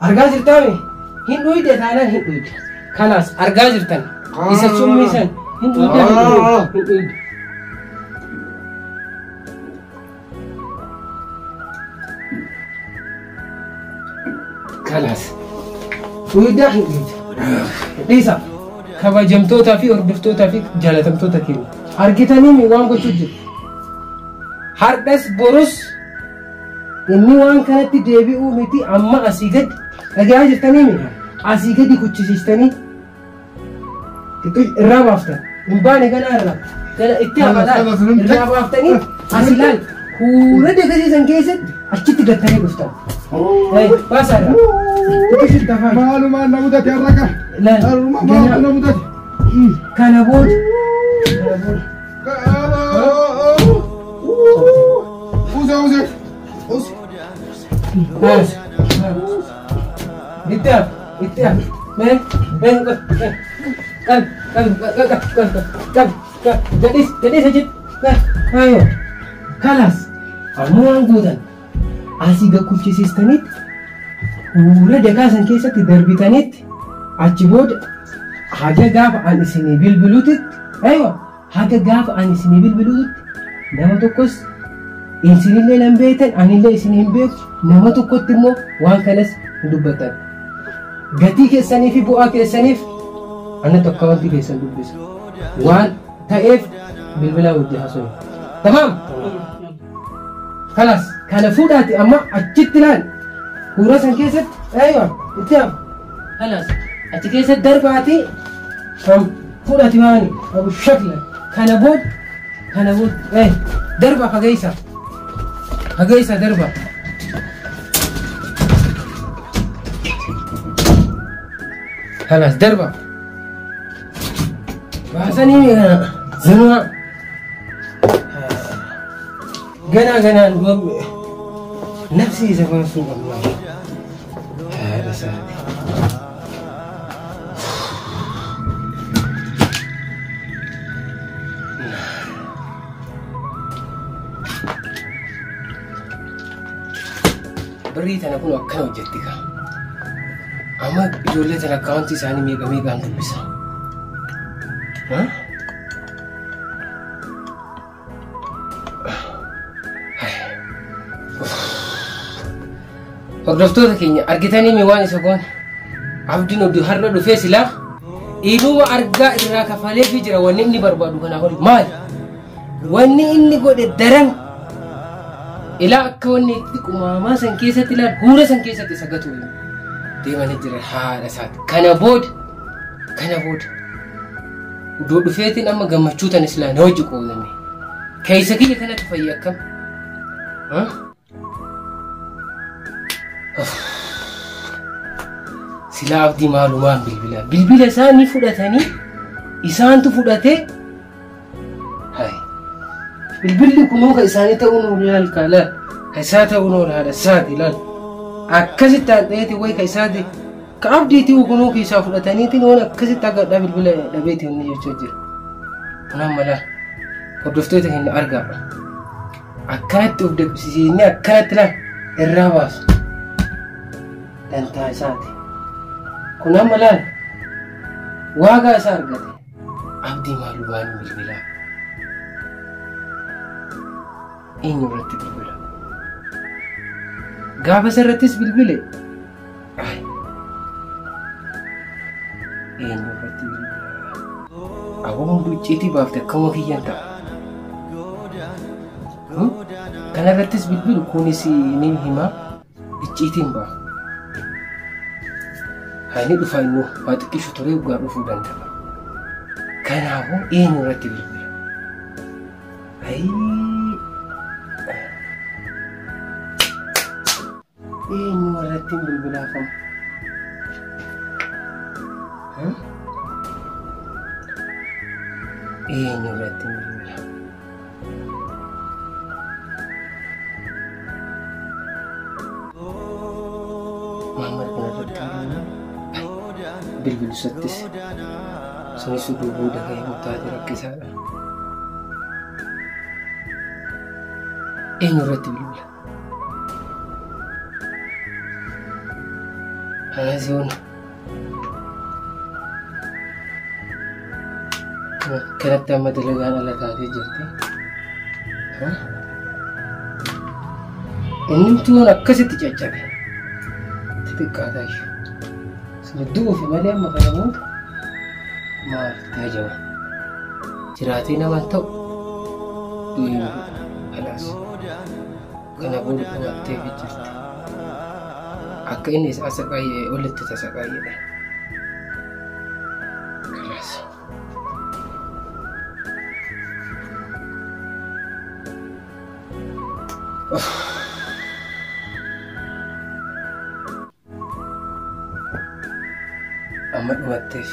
Argaa jirtaami? Hin dhuyde taanaan hin dhuyde. Kanaas argaa jirtan. Isa summii san hin dhuyde hin dhuyde hin dhuyde. Kanaas dhuydaa hin dhuyde. Dhiisa. Kabajamtootaa fi hordoftootaa fi jaalatamtoota keenya. Argitanii waan gochuu jiru. Hardhas borus Inni waan kanatti deebi'uu miti amma asii gadi dhagayaa jirtanii mi? Asii gadi kuchisiistanii xiqqoo irraa baaftan. Hin baane ganaa irraa. Gana itti hafa laal. Irraa baaftanii as ilaal. Huura dagasiisan keessatti achitti gattanii dhuftan. Baasaa irraa. Xiqqoo sitti hafaa. Maalumaan na mudate har'a ka. Laal. Har'uma maaltu na mudate. Kana booda. Kana booda. Use use. Use. Itti hafu, itti hafu. Mee, mee, qab, qab, qab, qab, qab, qab, qab, gadhiis, gadhiis achitti. Ayo, kalaas. Ammoo waan gootan asii gakkuchisiistanitti huura dakaa san keessatti darbitanitti achi booda haga gaafa an isinii bilbilutitti aywa Haga gaafa ani isinii bilbiluutti nama tokkos isinillee nan beektan anillee isin hin beeku nama tokkotti immoo waan kanas hin dubbattan. Gatii keessanii fi bu'aa keessaniif anatu akkaawwantii keessan dubbisa. Waan ta'eef bilbilaa wajji haasofna. Tamaam? Kalaas kana fuudhaati amma achitti laal. Huura san keessatti aywa itti hafu. Kalaas achi keessatti darbaatii Fudhati maani abu shakla kana booda kana booda eh darba fageessa fageessa darba. Kanas darba. Baasanii zinaa ganaa ganaan nafsi isa baasuu qabna. Haadha isaati. Birrii tana kun akkana hojjetti kaa. Amma ijoollee tana akkaawuntii isaanii meeqa meeqaan dubbisa. Hordoftoota keenya argitanii mi waan isa goone? Abdiin oduu har'a dhufee silaa inuma argaa irraa kafaleefii jira wanni inni barbaadu kanaa oli maali? Wanni inni godhe daran ilaa akka wanni itti qumaamaa san keessatti ilaal huura san keessatti isa gatu deemanii jira haadha isaati. Kana booda kana booda Uddoo dhufeetiin amma gammachuu tana silaa na wajji qoodame. Keessa kiyya kanatu fayya akkam? Silaa abdii maalumaan bilbila. Bilbila isaanii fudhatanii isaantu fudhatee Hai. Bilbilli kunuu ka isaanii ta'uu nuu laal kaa laal. Ka isaa ta'uu nuu haadha isaati laal. Akkasitti haadheeti wayi ka isaati. Ka abdiiti kunuu keessaa fudhataniitiin waan akkasitti agadhaa bilbila dhabeeti inni jechaa jira. Kun amma laal. Hordoftoota keenya argaa. Akkanatti of dhabsiisnee akkanatti laal irraa baasu. Dantaa isaati. Kun amma laal. Waagaa isaa argate. Abdii maalumaan bilbilaa? Eenyu irratti bilbila? Gaafa isa irrattis bilbile. Ay. Eenyu irratti bilbila? Aboo hunduu icciitii baafte akkama kiyyan ta'a. Kana irrattis bilbilu kunis ni hima. Icciitiin ba'a. Haa inni dhufa innuu waa xiqqishu turee dhugaa dhufuu danda'a. Kanaafuu eenyu irratti bilbila? Ayii. Eenyu irratti bilbilaafamu? Eenyu irratti bilbila? Muhammad kana irratti bilbilu isattis sunis oduu booda gahee murtaa'e rakkisaadha. Eenyu irratti bilbila? Kanas yoona. Kanatti amma dalagaan ala taatee jirti. Innimtuun akkasitti caccabe. Xixiqqaataa ishee. Sun du'uufi malee amma kana booda maal taajaba. Jiraatee nama hin ta'u du'ee alaas. Kana booda dhumattee jirti. Akka inni isa asaqaayyee olitti tasaqaayyedha. Kalaas. Amma dhumatteef.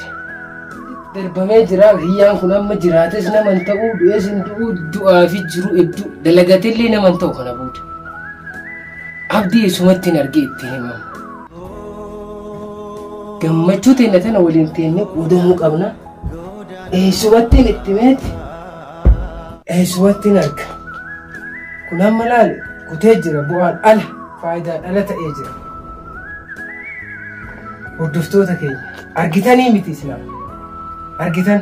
Darbamee jira hiyyaan kun amma jiraates nama hin ta'u du'es hin du'u du'aa fi jiru hedduu dalagateellee nama hin ta'u kana booda. Abdii isumatti hin argee ittiin himamu. Gammachuu teenya tana waliin teennee qoodamuu qabna. Eessumattiin itti meeti eessumattiin arga. Kun amma laali kutee jira bu'aan ala faayidaan ala ta'ee jira. Hordoftoota keenya argitanii miti islaam. Argitan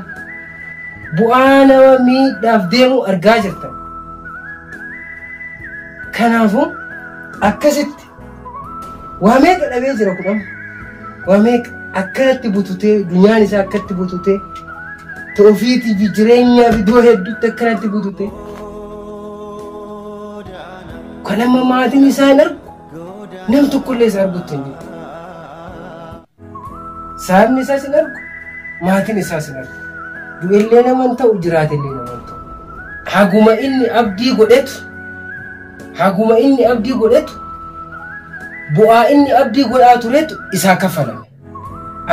bu'aa nama miidhaaf deemu argaa jirtan. Kanaafuu akkasitti waa meeqa dhabee jira kun amma. Waa meeqa akkanatti bututee dunyaan isaa akkatti bututee ofiitii fi jireenyaa fi iddoo hedduutti akkanatti bututee. Kan amma maatiin isaa hin argu nam tokkollee isa argutti hin jiru. Saabni isaas hin argu maatiin isaas hin argu. Du'ellee nama hin ta'u jiraatellee nama hin ta'u. Haguma inni abdii godhetu haguma inni abdii godhetu bu'aa inni abdii godhaa turetu isaa kafalame.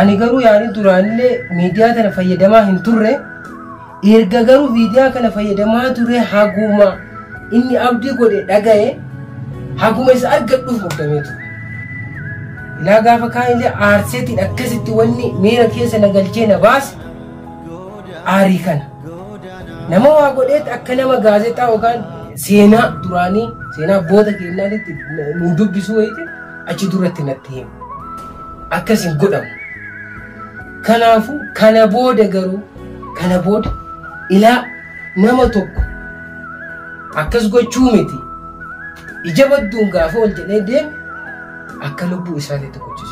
Ani garuu yaani duraanillee miidiyaa kana fayyadamaa hin turre erga garuu miidiyaa kana fayyadamaa ture haguma inni abdii godhe dhaga'e haguma isa argadhuuf muddamee ture. Ilaa gaafa kaanillee aarseetiin akkasitti wanni miira keessa na galchee na baase aarii kana. Nama waa godheet akka nama gaazexaa yookaan seenaa duraanii seenaa abboota keenyaatti nu dubbisuu wayite achi duratti natti himu. Akkas hin godhamu. Kanaafuu kana booda garuu kana booda ilaa nama tokko akkas gochuu miti ija badduun gaafa ol jedhee deeme akka lubbuu isaatiitti gochisiisu.